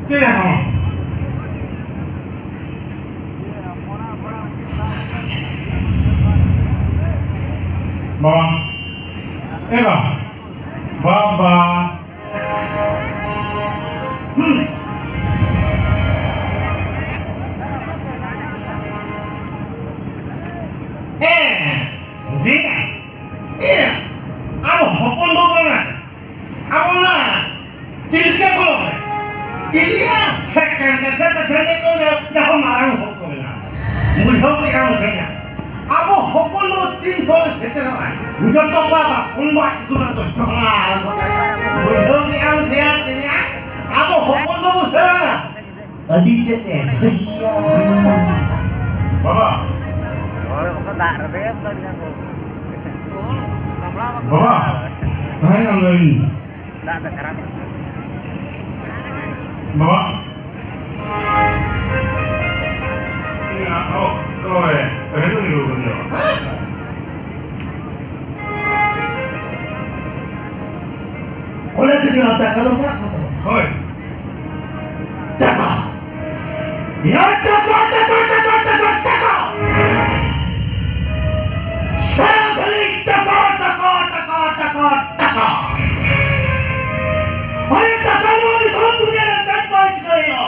ᱪᱮᱫ ᱮᱢ? ᱵᱟᱵᱟ, ᱮ ᱵᱟᱵᱟ, ᱵᱟᱵᱟ᱾ ᱦᱩᱸ᱾ ᱮ, ᱦᱩᱰᱤᱧᱟ᱾ ᱮ, ᱟᱵᱚ ᱦᱚᱯᱚᱱ ᱵᱟᱹᱵᱩ ᱠᱟᱱᱟ᱾ ᱟᱵᱚ ᱚᱱᱟ ᱛᱤᱞᱠᱟᱹ ᱠᱚᱞᱚᱢ ᱨᱮ ᱤᱭᱟᱹ, ᱥᱮᱠᱮᱱᱰ ᱥᱮ ᱯᱮᱥᱮᱱᱰ ᱠᱚ ᱡᱟᱦᱟᱸ ᱢᱟᱨᱟᱝ ᱦᱚᱲ ᱠᱚ ᱢᱮᱱᱟᱜᱼᱟ᱾ ᱵᱩᱡᱷᱟᱹᱣ ᱠᱮᱫᱟᱢ ᱥᱮ? ᱟᱵᱚ ᱦᱚᱯᱚᱱ ᱫᱚ ᱛᱤᱱ ᱠᱚᱨᱮ ᱥᱮᱴᱮᱨᱚᱜᱼᱟ, ᱡᱚᱛᱚ ᱠᱚ ᱟᱵᱟᱫ ᱠᱚᱢᱵᱟ ᱤᱥᱠᱩᱞ ᱨᱮ ᱫᱚ ᱡᱚᱦᱟᱨ᱾ ᱵᱩᱡᱷᱟᱹᱣ ᱠᱮᱫᱟᱢ ᱥᱮ ᱛᱮᱭᱟ? ᱟᱵᱚ ᱦᱚᱯᱚᱱ ᱫᱚ ᱵᱚ ᱥᱮᱬᱟᱭᱟ᱾ ᱟᱹᱰᱤ ᱛᱮᱫ ᱮ ᱵᱷᱟᱹᱜᱤᱭᱟ᱾ ᱵᱟᱵᱟ᱾ ᱦᱚᱲ ᱵᱟᱠᱚ ᱫᱟᱜ ᱨᱮ ᱵᱟᱵᱟ᱾ ᱛᱟᱦᱮᱸ ᱠᱟᱱ ᱞᱟᱹᱭ᱾ ᱫᱟᱜ ᱫᱚ ᱠᱷᱟᱨᱟᱯ᱾ ᱵᱟᱵᱟ᱾ ᱤᱧᱟᱜ ᱚᱠᱛᱚ ᱨᱮ ᱨᱮᱰᱤ ᱨᱩᱣᱟᱹᱲ ᱦᱩᱭᱩᱜᱼᱟ᱾ ᱚᱸᱰᱮ ᱛᱮᱜᱮ ᱚᱱᱟ ᱴᱟᱠᱟ ᱫᱚ ᱢᱮᱱᱟᱜ ᱠᱚ ᱛᱟᱵᱚᱱᱟ᱾ ᱦᱳᱭ᱾ ᱴᱟᱠᱟ᱾ ᱭᱟ ᱴᱟᱠᱟ, ᱴᱟᱠᱟ, ᱴᱟᱠᱟ, ᱴᱟᱠᱟ, ᱴᱟᱠᱟ᱾ ᱥᱟᱨᱟ ᱜᱷᱟᱹᱲᱤ ᱴᱟᱠᱟ, ᱴᱟᱠᱟ, ᱴᱟᱠᱟ, ᱴᱟᱠᱟ, ᱴᱟᱠᱟ᱾ ᱟᱨᱮ ᱴᱟᱠᱟ ᱱᱚᱣᱟ ᱫᱤᱥᱚᱢ ᱫᱩᱱᱤᱭᱟᱹ ᱨᱮ ᱪᱮᱫ ᱵᱟᱭ ᱪᱤᱠᱟᱹᱭᱟ?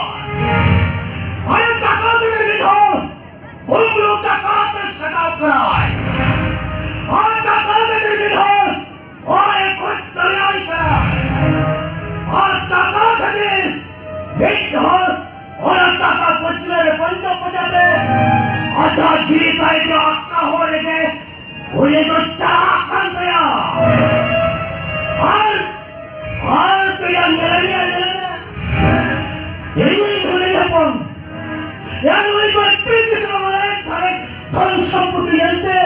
ᱟᱨᱮ ᱴᱟᱠᱟ ᱛᱮᱜᱮ ᱢᱤᱫ ᱦᱚᱲ ᱠᱩᱢᱵᱽᱲᱩ ᱰᱟᱠᱟᱛ ᱮ ᱥᱟᱡᱟᱣ ᱠᱟᱱᱟᱭ᱾ ᱟᱨ ᱴᱟᱠᱟ ᱛᱮᱜᱮ ᱢᱤᱫ ᱦᱚᱲ ᱦᱚᱲ ᱮ ᱜᱚᱡ ᱫᱟᱲᱮᱭᱟᱭ ᱠᱟᱱᱟ᱾ ᱟᱨ ᱴᱟᱠᱟ ᱠᱷᱟᱹᱛᱤᱨ ᱢᱤᱫ ᱦᱚᱲ ᱚᱱᱟ ᱴᱟᱠᱟ ᱯᱟᱹᱪᱷᱞᱟᱹ ᱨᱮ ᱯᱟᱸᱡᱟ ᱯᱟᱸᱡᱟ ᱛᱮ ᱟᱡᱟᱜ ᱡᱤᱣᱤ ᱛᱟᱭ ᱡᱚ ᱟᱠᱟ ᱦᱚᱲ ᱨᱮᱜᱮ ᱩᱱᱤ ᱫᱚ ᱪᱟᱞᱟᱜ ᱠᱟᱱ ᱛᱟᱭᱟ᱾ ᱟᱨ, ᱟᱨ ᱛᱮᱭᱟ ᱧᱮᱞᱮ ᱢᱮᱭᱟ, ᱧᱮᱞᱮ ᱢᱮᱭᱟ᱾ ᱤᱧᱤᱧ ᱦᱩᱰᱤᱧ ᱦᱚᱯᱚᱱ᱾ ᱭᱟ ᱱᱩᱭ ᱫᱚ ᱟᱹᱰᱤ ᱠᱤᱥᱟᱹᱬ ᱢᱟᱱᱮ ᱫᱷᱟᱨᱮ ᱫᱷᱚᱱ ᱥᱚᱢᱯᱚᱛᱤ ᱧᱮᱞᱛᱮ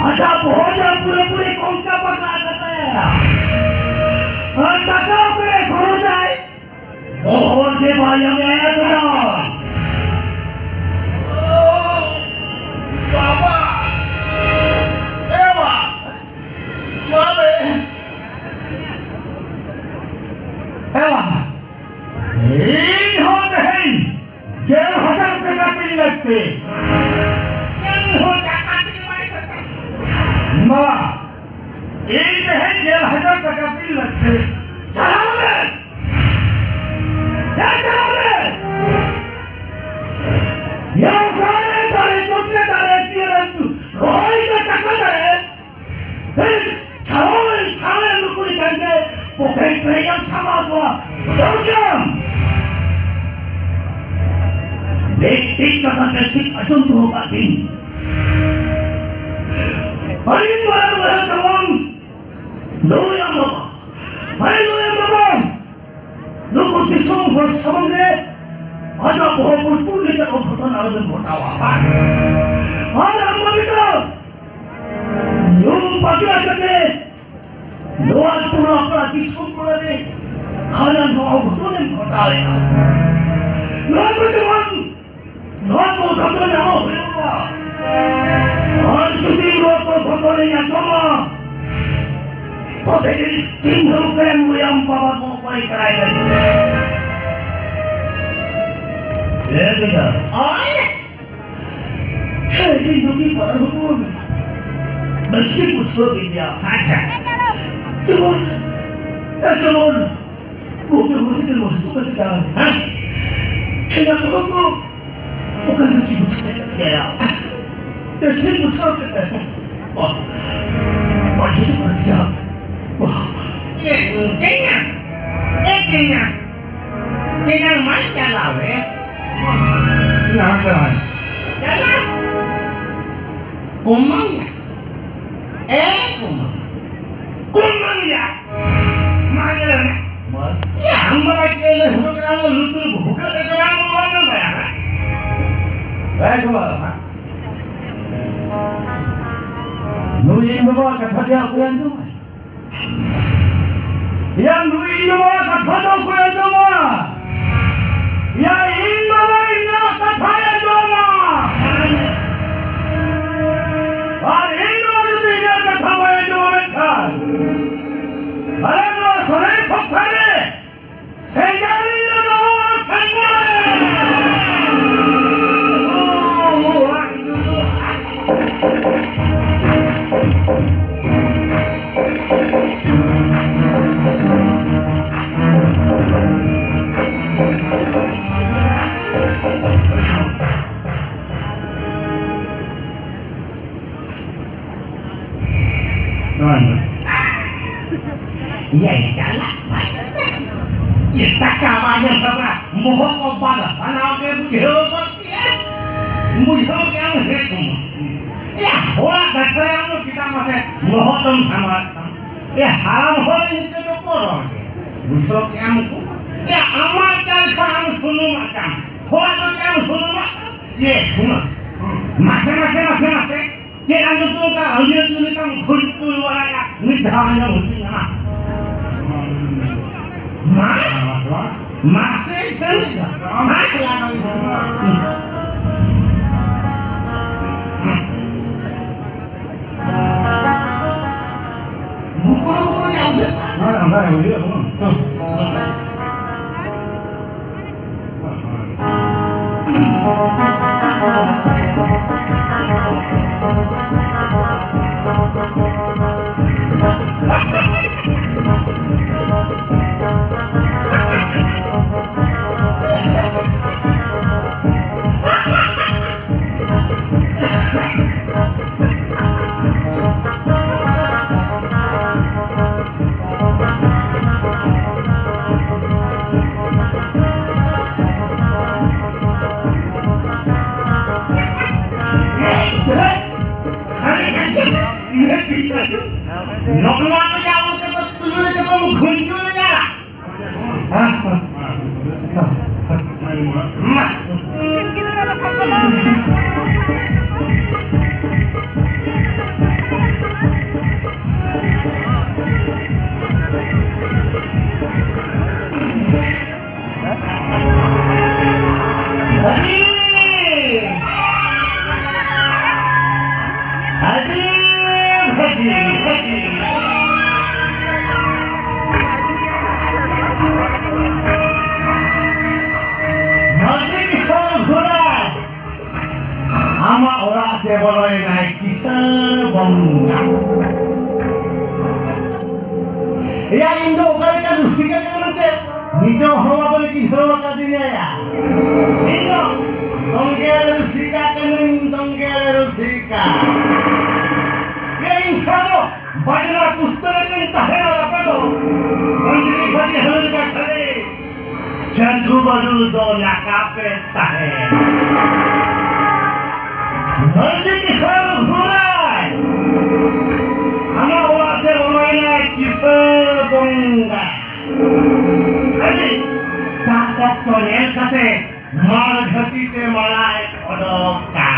ᱟᱡᱟᱜ ᱵᱚᱦᱚᱜ ᱨᱮ ᱯᱩᱨᱟᱹᱯᱩᱨᱤ ᱠᱚᱝᱠᱟ ᱯᱟᱠᱲᱟ ᱟᱠᱟᱫ ᱛᱟᱭᱟ᱾ ᱟᱨ ᱴᱟᱠᱟ ᱚᱠᱟᱨᱮ ᱠᱷᱚᱨᱚᱪᱟᱭ? ᱵᱚᱦᱚᱜ ᱜᱮ ᱵᱟᱭ ᱧᱟᱢᱮᱫ ᱛᱟᱭᱟ᱾ ᱵᱟᱵᱟ! ᱮ ᱵᱟ! ᱵᱟᱵᱮ! ᱮ ᱵᱟ! ᱤᱧ ᱦᱚᱸ ᱛᱮᱦᱮᱧ ᱜᱮᱞ ᱦᱟᱡᱟᱨ ᱴᱟᱠᱟ ᱛᱤᱧ ᱞᱟᱹᱠᱛᱤ᱾ ᱜᱮᱞ ᱦᱟᱡᱟᱨ ᱴᱟᱠᱟ ᱛᱮᱜᱮ ᱵᱟᱭ ᱥᱮᱴᱮᱨ᱾ ᱢᱟ, ᱤᱧ ᱛᱮᱦᱮᱧ ᱜᱮᱞ ᱦᱟᱡᱟᱨ ᱴᱟᱠᱟ ᱛᱤᱧ ᱞᱟᱹᱠᱛᱤ᱾ ᱪᱟᱞᱟᱣ ᱢᱮ! ᱮ, ᱪᱟᱞᱟᱣ ᱢᱮ! ᱭᱟ, ᱚᱠᱟᱨᱮ ᱫᱟᱨᱮ, ᱪᱚᱴ ᱨᱮ ᱫᱟᱨᱮ, ᱛᱤ ᱨᱮ ᱨᱚᱦᱚᱭ ᱠᱟᱜ ᱴᱟᱠᱟ ᱫᱟᱨᱮ, ᱪᱷᱟᱲᱚᱭ, ᱪᱷᱟᱲᱚᱭ ᱱᱩᱠᱩ ᱞᱮᱠᱟᱱ ᱜᱮ ᱯᱚᱠᱮᱴ ᱯᱮᱨᱮᱡ ᱮᱢ ᱥᱟᱢᱵᱟᱣ ᱠᱚᱣᱟ᱾ ᱵᱩᱡᱷᱟᱹᱣ ᱠᱮᱫᱟᱢ? ᱮᱠ ᱮᱠ ᱠᱟᱛᱷᱟ ᱵᱮᱥ ᱴᱷᱤᱠ ᱟᱸᱡᱚᱢ ᱫᱚᱦᱚ ᱠᱟᱜ ᱵᱤᱱ᱾ ᱟᱹᱰᱤ ᱢᱟᱨᱟᱝ ᱵᱚᱭᱦᱟ ᱪᱟᱵᱟᱱ ᱱᱩᱭ ᱟᱢ ᱵᱟᱵᱟ, ᱦᱮᱸ, ᱱᱩᱭ ᱟᱢ ᱵᱟᱵᱟ, ᱱᱩᱠᱩ ᱫᱤᱥᱚᱢ ᱦᱚᱲ ᱥᱟᱢᱟᱝ ᱨᱮ ᱟᱡᱟᱜ ᱵᱚᱦᱚᱜ ᱯᱩᱴᱯᱩᱴ ᱞᱮᱠᱟ ᱚᱜᱷᱚᱴᱚᱱ ᱟᱞᱚᱵᱮᱱ ᱜᱷᱚᱴᱟᱣᱟ᱾ ᱟᱨ ᱟᱢ ᱵᱟᱵᱟ ᱵᱮᱴᱟ, ᱧᱩ ᱯᱟᱜᱽᱞᱟ ᱠᱟᱛᱮ ᱱᱚᱣᱟ ᱴᱚᱞᱟ ᱯᱟᱲᱟ ᱫᱤᱥᱚᱢ ᱯᱟᱲᱟ ᱨᱮ ᱦᱟᱱᱟ ᱱᱚᱣᱟ ᱚᱜᱷᱚᱴᱚᱱᱮᱢ ᱜᱷᱚᱴᱟᱣᱮᱫᱼᱟ᱾ ᱱᱚᱣᱟ ᱠᱚ ᱡᱮᱢᱚᱱ, ᱱᱚᱣᱟ ᱠᱚ ᱜᱷᱚᱴᱚᱱ ᱟᱞᱚ ᱦᱩᱭᱩᱜᱼᱟ᱾ ᱟᱨ ᱡᱩᱫᱤ ᱱᱚᱣᱟ ᱠᱚ ᱜᱷᱚᱴᱚᱱᱮᱧ ᱟᱸᱡᱚᱢᱟ, ᱛᱚᱵᱮ ᱜᱮ ᱪᱤᱱᱦᱟᱹᱣ ᱠᱟᱭᱟᱢ ᱱᱩᱭ ᱟᱢ ᱵᱟᱵᱟ ᱫᱚ ᱚᱠᱚᱭ ᱠᱟᱱᱟᱭ ᱢᱮᱱᱛᱮ᱾ ᱦᱮᱸ ᱫᱟᱫᱟ᱾ ᱦᱮᱸ, ᱤᱧ ᱫᱚ ᱢᱤᱫ ᱯᱟᱲᱟ ᱦᱚᱯᱚᱱ᱾ ᱵᱮᱥ ᱴᱷᱤᱠ ᱵᱩᱡᱷᱟᱹᱣ ᱠᱮᱫ ᱜᱮᱭᱟ᱾ ᱟᱪᱪᱷᱟ᱾ ᱡᱮᱢᱚᱱ, ᱮ, ᱡᱮᱢᱚᱱ, ᱜᱚᱢᱠᱮ ᱦᱚᱲ ᱛᱮ ᱨᱚᱲ ᱦᱚᱪᱚ ᱠᱟᱛᱮ ᱠᱟᱱ᱾ ᱦᱮᱸ᱾ ᱦᱮᱸ, ᱟᱠᱚ ᱦᱚᱸᱠᱚ ᱚᱠᱟ ᱨᱮ ᱪᱮᱫ ᱵᱩᱡᱷᱟᱹᱣ ᱠᱮᱫ ᱜᱮᱭᱟ? ᱵᱮᱥ ᱴᱷᱤᱠ ᱵᱩᱡᱷᱟᱹᱣ ᱠᱮᱫ ᱜᱮᱭᱟ᱾ ᱵᱟᱦ, ᱵᱟᱦ, ᱦᱤᱡᱩᱜ ᱠᱟᱱ ᱜᱮᱭᱟ᱾ ᱵᱟᱦ᱾ ᱮ, ᱛᱮᱧᱟ᱾ ᱮ, ᱛᱮᱧᱟ᱾ ᱛᱮᱧᱟᱝ ᱢᱟᱭ ᱪᱟᱞᱟᱣ ᱮ᱾ ᱡᱟᱦᱟᱸ ᱪᱟᱞᱟᱣ ᱮ᱾ ᱪᱟᱞᱟᱣ᱾ ᱠᱚᱢᱟᱭᱟ᱾ ᱮ, ᱠᱚᱢᱟ᱾ ᱠᱚᱢᱟᱭᱟ᱾ ᱢᱟ ᱧᱮᱞ ᱢᱮ᱾ ᱢᱟ᱾ ᱭᱟ, ᱟᱢ ᱵᱟᱵᱟ ᱪᱮᱫ ᱞᱮ ᱦᱩᱲᱩ ᱠᱟᱱᱟ, ᱞᱩᱛᱩᱨ ᱵᱷᱩᱜᱟᱹᱜ ᱨᱮ ᱫᱚ ᱵᱟᱝ ᱵᱚᱞᱚᱱᱟ ᱵᱟᱭᱟ᱾ ᱮ, ᱠᱚᱢᱟ᱾ ᱱᱩᱭ ᱤᱧ ᱵᱟᱵᱟ ᱠᱟᱛᱷᱟ ᱛᱮ ᱚᱠᱚᱭ ᱟᱸᱡᱚᱢᱟᱭ? ᱭᱟ, ᱱᱩᱭ ᱤᱧ ᱵᱟᱵᱟ ᱠᱟᱛᱷᱟ ᱫᱚ ᱚᱠᱚᱭ ᱟᱸᱡᱚᱢᱟ? ᱭᱟ, ᱤᱧ ᱵᱟᱵᱟ ᱤᱧᱟᱹᱜ ᱠᱟᱛᱷᱟᱭ ᱟᱸᱡᱚᱢᱟ᱾ ᱟᱨ ᱤᱧ ᱵᱟᱵᱟ ᱡᱩᱫᱤ ᱤᱧᱟᱹᱜ ᱠᱟᱛᱷᱟ ᱵᱟᱭ ᱟᱸᱡᱚᱢᱟ ᱢᱮᱱᱠᱷᱟᱱ, ᱟᱞᱮ ᱱᱚᱣᱟ ᱥᱚᱨᱮᱥ ᱥᱚᱝᱥᱟᱨ ᱨᱮ ᱥᱮᱸᱜᱮᱞ ᱤᱧ ᱞᱟᱜᱟᱣᱟ, ᱥᱮᱸᱜᱮᱞ! ᱱᱚᱜᱼᱚᱭ ᱱᱚᱰᱮ᱾ ᱤᱭᱟᱹ, ᱪᱟᱞᱟᱜ ᱢᱟ᱾ ᱪᱮᱫ ᱴᱟᱠᱟ ᱵᱟᱭ ᱧᱟᱢ ᱥᱟᱯᱲᱟ, ᱵᱚᱦᱚᱜ ᱠᱚ ᱵᱟᱝ ᱵᱟᱱᱟᱣ ᱜᱮ ᱵᱩᱡᱷᱟᱹᱣ ᱜᱚᱫ ᱠᱮᱜᱼᱟ᱾ ᱵᱩᱡᱷᱟᱹᱣ ᱠᱮᱜᱼᱟᱢ ᱦᱮᱸ ᱠᱚᱢᱟ᱾ ᱮᱭᱟ, ᱦᱚᱲᱟᱜ ᱠᱟᱛᱷᱟ ᱨᱮ ᱟᱢ ᱫᱚ ᱪᱮᱫᱟᱜ ᱢᱟᱥᱮ ᱵᱚᱦᱚᱜ ᱫᱚᱢ ᱥᱟᱢᱟᱜ ᱛᱟᱢ? ᱮᱭᱟ, ᱦᱟᱲᱟᱢ ᱦᱚᱲ ᱤᱱᱠᱟᱹ ᱫᱚᱠᱚ ᱨᱚᱲ ᱜᱮᱭᱟ᱾ ᱵᱩᱡᱷᱟᱹᱣ ᱠᱮᱜᱼᱟᱢ ᱠᱚ? ᱮᱭᱟ, ᱟᱢᱟᱜ ᱪᱟᱞ ᱠᱷᱟᱱ ᱟᱢ ᱥᱩᱱᱩᱢᱟᱜ ᱠᱟᱱ, ᱦᱚᱲᱟᱜ ᱫᱚ ᱪᱮᱫ ᱮᱢ ᱥᱩᱱᱩᱢᱟᱜ ᱠᱟᱱ? ᱮ, ᱦᱩᱱᱟᱹᱝ᱾ ᱢᱟᱥᱮ, ᱢᱟᱥᱮ, ᱢᱟᱥᱮ, ᱢᱟᱥᱮ᱾ ᱪᱮᱫ ᱟᱸᱡᱚᱢ ᱛᱚ ᱚᱱᱠᱟ ᱟᱹᱰᱤ ᱟᱹᱰᱤ ᱞᱮᱠᱟᱢ ᱠᱷᱩᱱᱴᱩᱲ ᱵᱟᱲᱟᱭᱟ, ᱢᱤᱫ ᱫᱷᱟᱣ ᱟᱸᱡᱚᱢ ᱦᱚᱪᱚᱧ ᱢᱟ᱾ ᱢᱟ? ᱢᱟᱥᱮ ᱪᱮᱫ ᱞᱮᱠᱟ? ᱦᱮᱸ? ᱵᱩᱠᱲᱩ ᱵᱩᱠᱲᱩ ᱧᱟᱢ ᱠᱮᱫ᱾ ᱦᱮᱸ, ᱚᱱᱠᱟ ᱜᱮ ᱵᱩᱡᱷᱟᱹᱜ ᱠᱟᱱᱟ᱾ ᱦᱮᱸ᱾ ᱱᱚᱜᱼᱚ ᱱᱚᱣᱟ ᱛᱮᱜᱮ ᱟᱵᱚ ᱛᱮᱫᱚ ᱛᱩᱞᱟᱹ ᱛᱮᱵᱚᱱ ᱜᱷᱩᱱᱴᱩ ᱞᱮᱭᱟ᱾ ᱟᱹᱰᱤ, ᱟᱹᱰᱤ ᱵᱷᱟᱹᱜᱤ, ᱵᱷᱟᱹᱜᱤ᱾ ᱢᱟᱹᱡᱷᱤ ᱠᱤᱥᱟᱹᱬ ᱜᱷᱚᱲᱟ, ᱟᱢᱟᱜ ᱚᱲᱟᱜ ᱛᱮ ᱵᱚᱞᱚᱭᱮᱱᱟᱭ ᱠᱤᱥᱟᱹᱬ ᱵᱚᱸᱜᱟ᱾ ᱮᱭᱟ, ᱤᱧ ᱫᱚ ᱚᱠᱟ ᱞᱮᱠᱟ ᱨᱩᱥᱤᱠᱟ ᱠᱟᱱᱟ ᱢᱮᱱᱛᱮ ᱱᱤᱛᱚᱜ ᱦᱚᱸ ᱵᱟᱵᱮᱱ ᱪᱤᱱᱦᱟᱹᱣ ᱟᱠᱟᱫᱤᱧᱟ ᱭᱟ᱾ ᱤᱧ ᱫᱚ ᱫᱚᱝᱜᱮ ᱨᱩᱥᱤᱠᱟ ᱠᱟᱹᱱᱟᱹᱧ, ᱫᱚᱝᱜᱮ ᱨᱩᱥᱤᱠᱟ᱾ ᱮᱭᱟ, ᱤᱧ ᱥᱟᱶ ᱫᱚ ᱵᱟᱡᱽᱱᱟ ᱯᱩᱥᱛᱟᱹ ᱞᱮᱠᱟᱧ ᱛᱟᱦᱮᱱᱟ ᱟᱯᱮ ᱫᱚ᱾ ᱵᱟᱹᱧ ᱞᱮᱠᱷᱟ ᱡᱮ ᱦᱟᱹᱱ ᱞᱮᱠᱟ ᱠᱷᱟᱹᱞᱤ ᱪᱟᱹᱰᱜᱩ ᱵᱟᱹᱰᱩᱞ ᱫᱚ ᱱᱟᱠᱟ ᱯᱮ ᱛᱟᱦᱮᱱ᱾ ᱢᱟᱹᱨᱰᱤ ᱠᱤᱥᱟᱹᱬ ᱜᱷᱩᱨᱟᱭ ᱟᱢᱟᱜ ᱚᱲᱟᱜ ᱛᱮ ᱵᱚᱞᱚᱭᱮᱱᱟᱭ ᱠᱤᱥᱟᱹᱬ ᱵᱚᱸᱜᱟ᱾ ᱠᱷᱟᱹᱞᱤ ᱫᱟᱜ ᱚᱠᱛᱚ ᱧᱮᱞ ᱠᱟᱛᱮ ᱢᱟᱲ ᱜᱷᱟᱹᱴᱤ ᱛᱮ ᱢᱟᱲᱟᱭ ᱚᱰᱚᱠᱟ᱾